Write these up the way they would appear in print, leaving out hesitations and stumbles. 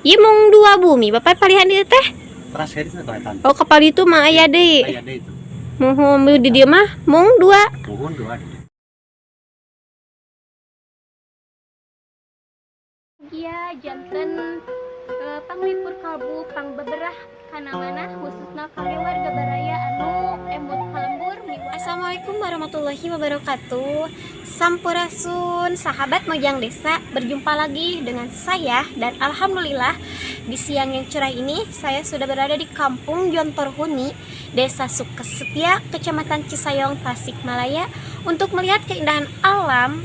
Ieu mung dua bumi Bapak palihan dieu teh. Teras itu kelihatan. Oh, kapal itu mah aya deui. Aya deui itu. Muhun di dieu mah mung dua. Muhun dua. Gia janten panglipur kalbu pangbeberah kana manah khususna kangge warga baraya anu emut ka lembur. Assalamualaikum warahmatullahi wabarakatuh. Sampurasun sahabat Mojang Desa, berjumpa lagi dengan saya dan alhamdulillah di siang yang cerah ini saya sudah berada di Kampung Jontor Huni, Desa Sukasetia, Kecamatan Cisayong, Tasikmalaya untuk melihat keindahan alam,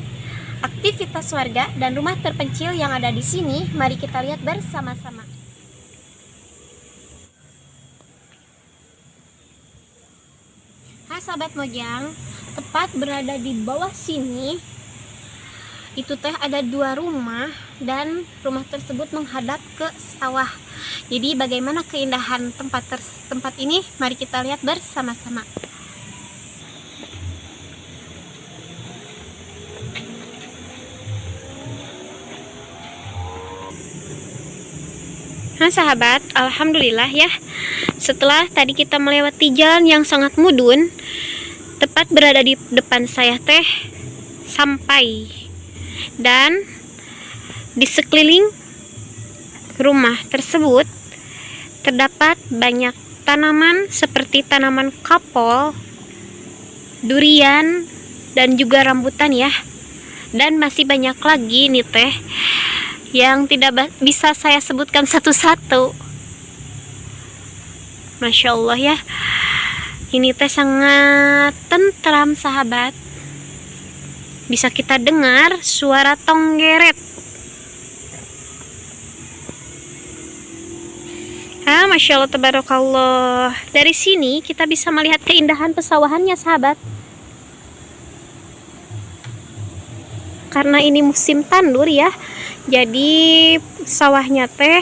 aktivitas warga dan rumah terpencil yang ada di sini. Mari kita lihat bersama-sama. Hai sahabat Mojang, tepat berada di bawah sini itu teh ada dua rumah dan rumah tersebut menghadap ke sawah. Jadi bagaimana keindahan tempat ini? Mari kita lihat bersama-sama. Nah sahabat, alhamdulillah ya. Setelah tadi kita melewati jalan yang sangat mudun, tepat berada di depan saya teh sampai, dan di sekeliling rumah tersebut terdapat banyak tanaman seperti tanaman kapol, durian, dan juga rambutan ya. Dan masih banyak lagi nih teh yang tidak bisa saya sebutkan satu-satu. Masya Allah ya, ini teh sangat tentram sahabat. Bisa kita dengar suara tonggeret. Ah, Masya Allah, tabarakallah. Dari sini kita bisa melihat keindahan pesawahannya sahabat. Karena ini musim tandur ya, jadi sawahnya teh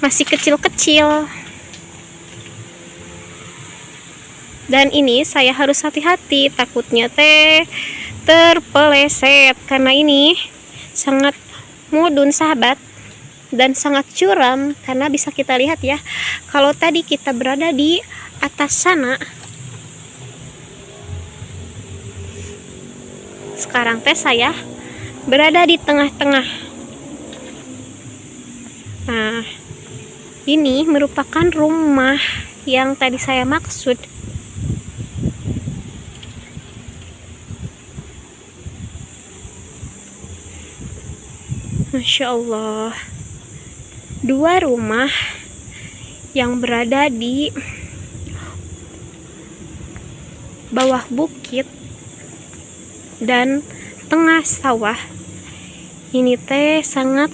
masih kecil-kecil. Dan ini saya harus hati-hati, takutnya teh terpeleset karena ini sangat mudun sahabat dan sangat curam. Karena bisa kita lihat ya, kalau tadi kita berada di atas sana, sekarang teh saya berada di tengah-tengah. Nah, ini merupakan rumah yang tadi saya maksud. Masya Allah, dua rumah yang berada di bawah bukit dan tengah sawah. Ini teh sangat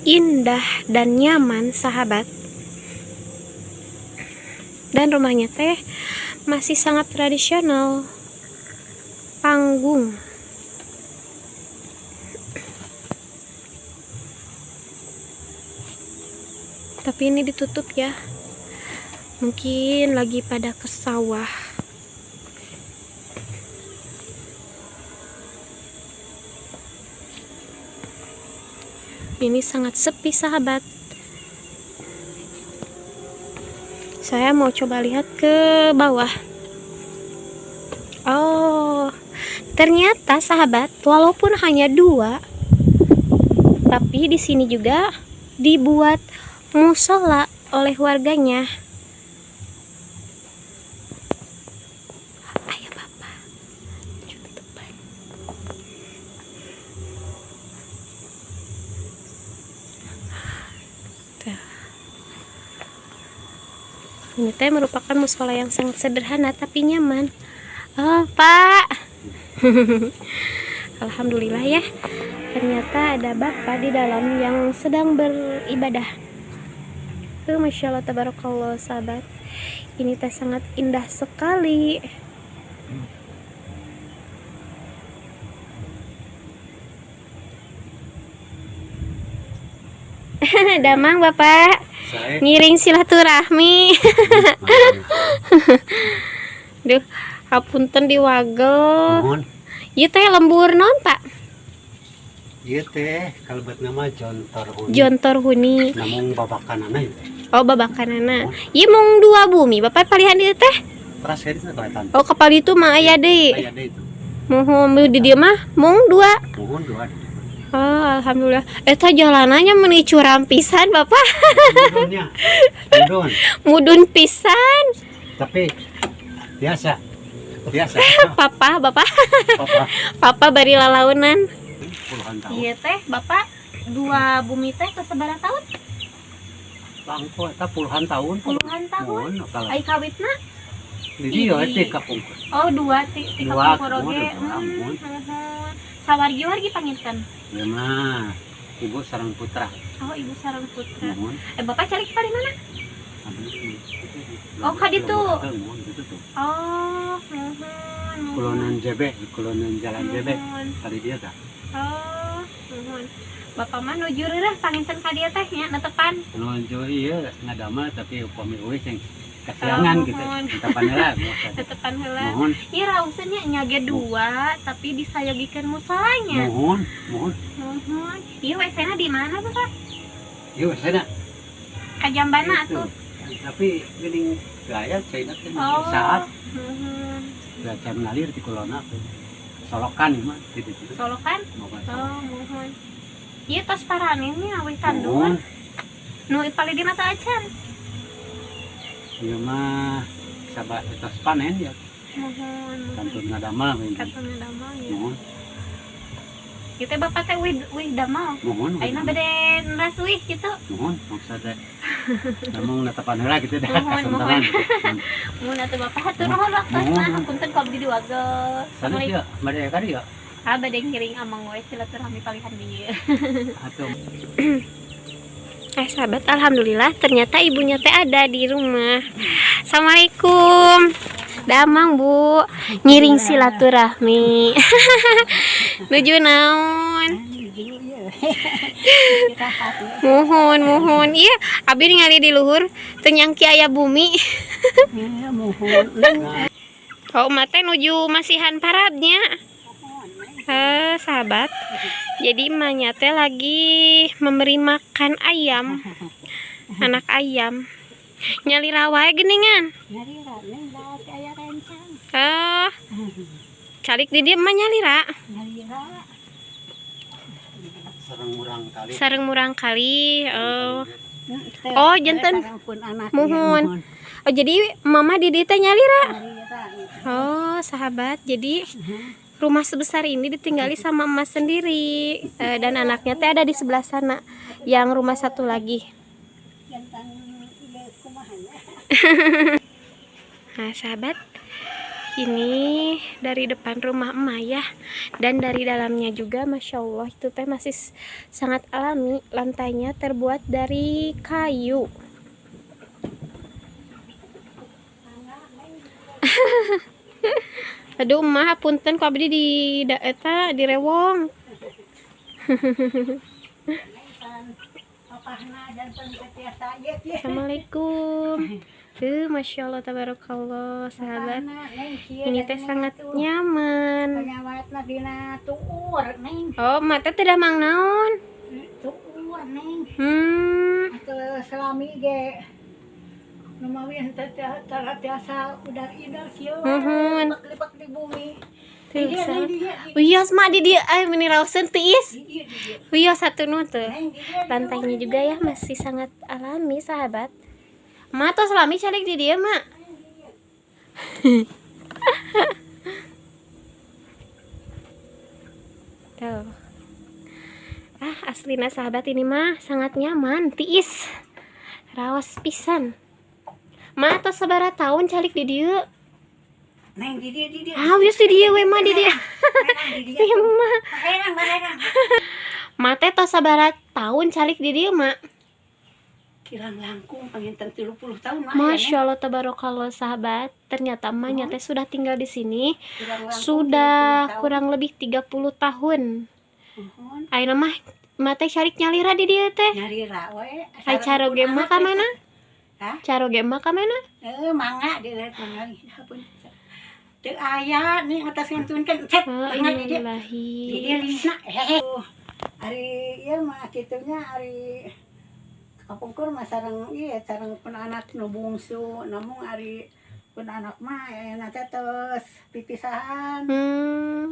indah dan nyaman sahabat. Dan rumahnya teh masih sangat tradisional, panggung. Tapi ini ditutup ya, mungkin lagi pada ke sawah. Ini sangat sepi sahabat. Saya mau coba lihat ke bawah. Oh, ternyata sahabat, walaupun hanya dua, tapi di sini juga dibuat musola oleh warganya. Ayo bapak, tutupan. Ini teh merupakan musola yang sangat sederhana tapi nyaman. Oh pak, alhamdulillah ya, ternyata ada bapak di dalam yang sedang beribadah. Masya Allah, tabarakallah sahabat, ini teh sangat indah sekali. Damang bapak, ngiring silaturahmi. Duh, hapunten diwagel. Ieu teh lembur non pak? Ieu teh kalebet nama Jontor Huni. Jontor Huni. Namung babakanana ieu teh. Oh, babakanana. Ieu mung dua bumi, Bapak palihan dieu teh? Teras ka ditu kelihatan. Oh, kapal itu mah aya deui. Aya deui itu. Muhun di dieu mah mung dua. Muhun dua di dieu. Oh, alhamdulillah. Eta jalanannya meuni curam pisan, Bapak. Mudunnya. Mudun. Mudun pisan. Tapi biasa. Biasa. Papa, Bapak. Papa. Papa bari lalaunan. Puluhan tahun. Iya teh, Bapak dua bumi teh tos sabaraha tahun? Langkung eta puluhan tahun. Puluhan tahun. Muhun kalau Ai kawitna? di dieu teh kapungkur. Oh, dua ti ti Dua, kapungkur oge. muhun, muhun. Muhun. Sawargi-wargi panginten. Ieu mah ibu sareng putra. Oh, ibu sareng putra. Muhun. Eh, Bapak cari di mana? Oh, ka ditu. Muhun gitu tuh. Oh, muhun. Muhun. Kulonan JB, kulonan jalan JB. Muhun. Tadi dia tah. Oh, muhun. Bapak mah nuju reureuh panginten ka dieu teh nya netepan. Nuju ieu ngadamel tapi upami euy sing kasiangan Oh, gitu. muhun. Netepan heula. Netepan heula. Muhun, Ieu raoseun nya nya ge dua, tapi disayogikeun musolanya. muhun, muhun. Muhun. Ieu WC-na di mana, Bapak? Ieu sana. Ka jambana Gitu. atuh. Tapi geuning gaya caina teh Oh. saat Muhun. baca ngalir di kulona tuh. Solokan ieu mah gitu gitu. Solokan? Moga Oh, muhun. Ieu tos paranin nya awih tandur. Muhun. Nu paling di mata acan. Ieu mah sabah tos panen ya. Muhun. Muhun. Kantun ngadamel we. Kantun ngadamel ya. Muhun, Ieu teh bapak teh wih wih damel. muhun. Ayeuna bade neras wih kitu. Muhun, maksud teh. Namung netepan heula gitu dah Muhun, kasontenan. Muhun atuh bapak hatur nuhun waktosna. Muhun. Hapunten ku abdi diwagel. Sanes ya, bade ka dieu. Ah, bade ngiring amang we silaturahmi palihan dieu. Atuh. Sahabat, alhamdulillah ternyata ibunya teh ada di rumah. Assalamualaikum. Damang, Bu. Ngiring silaturahmi. Nuju naon? Muhun, muhun. Iya, abdi ningali di luhur teu nyangki aya bumi. Oh, emak teh nuju masihan parabnya. Sahabat. Jadi emaknya teh lagi memberi makan ayam. Anak ayam. Nyalira wae geuningan. Nyalira, neng bae aya rencang. Eh, calik di dieu emak nyalira. Nyalira. Sareng murang kali. Sareng murang kali. Oh. Teh, Oh, janten. sareng pun anak. Muhun. Oh, jadi mama di dieu teh nyalira. Nyalira. Oh, sahabat. Jadi rumah sebesar ini ditinggali sama emas sendiri. Dan anaknya teh ada di sebelah sana. Yang rumah satu lagi. Janten ieu kumaha nya. Nah, sahabat, ini dari depan rumah emak ya. Dan dari dalamnya juga, masya Allah, itu teh masih sangat alami. Lantainya terbuat dari kayu. Aduh, emak, punten ku abdi di eta di rewong. Papahna janten teu tiasa ieu kieu. Assalamualaikum. Tuh, masya Allah, tabarakallah, sahabat. Papahna, neng, kieu Ini teh neng, sangat atuh. nyaman. Panyawatna dina tuur, neng. Oh, emak teh tidak mang naon. Tuur, neng. Atuh selami ge numawi henteu tara tiasa udar idar kieu. Muhun. Lipak di bumi. Tuh, Di dieu, sahabat. neng, di dieu, di Wios mak di dieu ay meni raoseun tiis. dieu, di dieu. Wios satu nu tuh. Neng, di dieu, di Lantainya juga ya masih sangat alami, sahabat. Mak tos lami calik di dieu, Mak. Tuh. Ah, aslina sahabat ini mah sangat nyaman, tiis. Raos pisan. Mak tos sabaraha tahun calik di dieu? Neng, di dieu, di dieu. Ah, wios di dieu we mah di dieu. Neng, di dieu. Si emak. Barerang, barerang. Mak teh tos sabaraha tahun calik di dieu, Mak? Kirang langkung panginten 30 tahun mah. Masya Allah, tabarakallah, sahabat. Ternyata emaknya teh sudah tinggal di sini Kirang langkung sudah 30 tahun. kurang lebih 30 tahun. Muhun. Ayeuna mah emak teh calik nyalira di dieu teh. Nyalira we. Ai caroge emak ka mana? Hah? Caroge emak ka mana? Mangga di lihat mangga. Ampun. Teu aya nih atas ngantunkeun. Cek, Oh, mangga di dieu. innalillahi. Di dieu lina. Hehe. Ari ieu mah kitu nya, ari kapungkur mah sareng ieu, sareng pun anak nu bungsu, namung ari pun anak mah ayeuna teh tos pipisahan.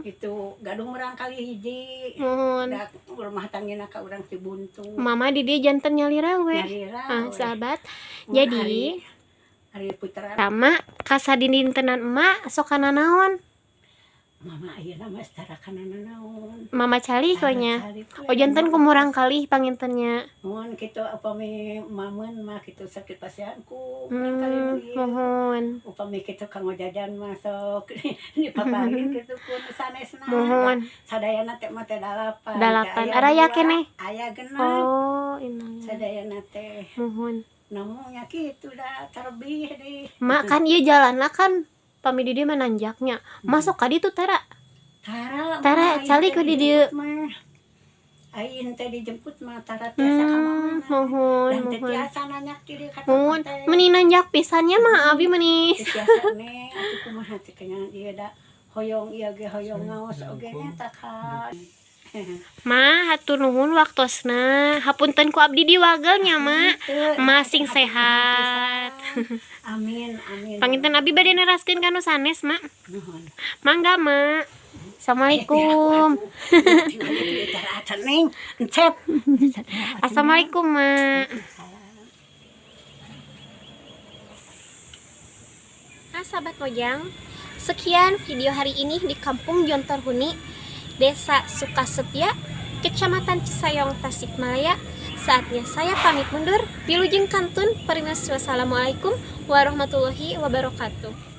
Itu gaduh murangkalih hiji. Muhun. Da rumah tanggina ka urang Cibuntu. Mama di dieu janten nyalira we. Nyalira Ah, we. sahabat. Mun Jadi ari putra Tama kasadidintenan emak sok kana naon? Mama ayeuna mah tara kana nanaon. Mama calik we nya. Calik we. Oh, janten ku murangkalih pangintennya. Mun kitu upami mamen mah kitu sakit pasihan ku murangkalih nu ieu. Muhun. Upami kitu kanggo jajan mah sok dipaparin kitu ku nu sanesna. Muhun. Sadayana teh mah teh dalapan. Dalapan. Teh aya Araya dua, keneh. aya genep. Oh, innalillahi. Sadayana teh. Muhun. Namun nya kitu da terbih deui. Mak kan ieu jalanna kan pami di dieu mah nanjaknya. Masuk ka ditu tara. Tara, Tara, mah, calik aing ku di teh dieu. dijemput mah. Aing teh dijemput mah tara tiasa ka mamana. Muhun, Dan teh muhun. tiasa nanyak di dieu ka Muhun, tempat teh. meni nanjak pisannya mah abi meni. Teu tiasa, Neng, atuh kumaha teh nya ieu da hoyong ieu ge hoyong ngaos oge nya tak ka. Ma, hatur nuhun waktosna. Hapunten ku abdi diwagel nya, Ma. Teu, Ma sing sehat. Amin, amin. Panginten abi bade neraskeun ka nu sanes, Ma. Nuhun. Mangga, Ma. Assalamualaikum. Neng, encep. Assalamualaikum, Ma. Nah, sahabat Mojang, sekian video hari ini di Kampung Jontor Huni, Desa Sukasetia, Kecamatan Cisayong, Tasikmalaya. Saatnya saya pamit mundur. Wilujeng kantun, parimios, wassalamualaikum warahmatullahi wabarakatuh.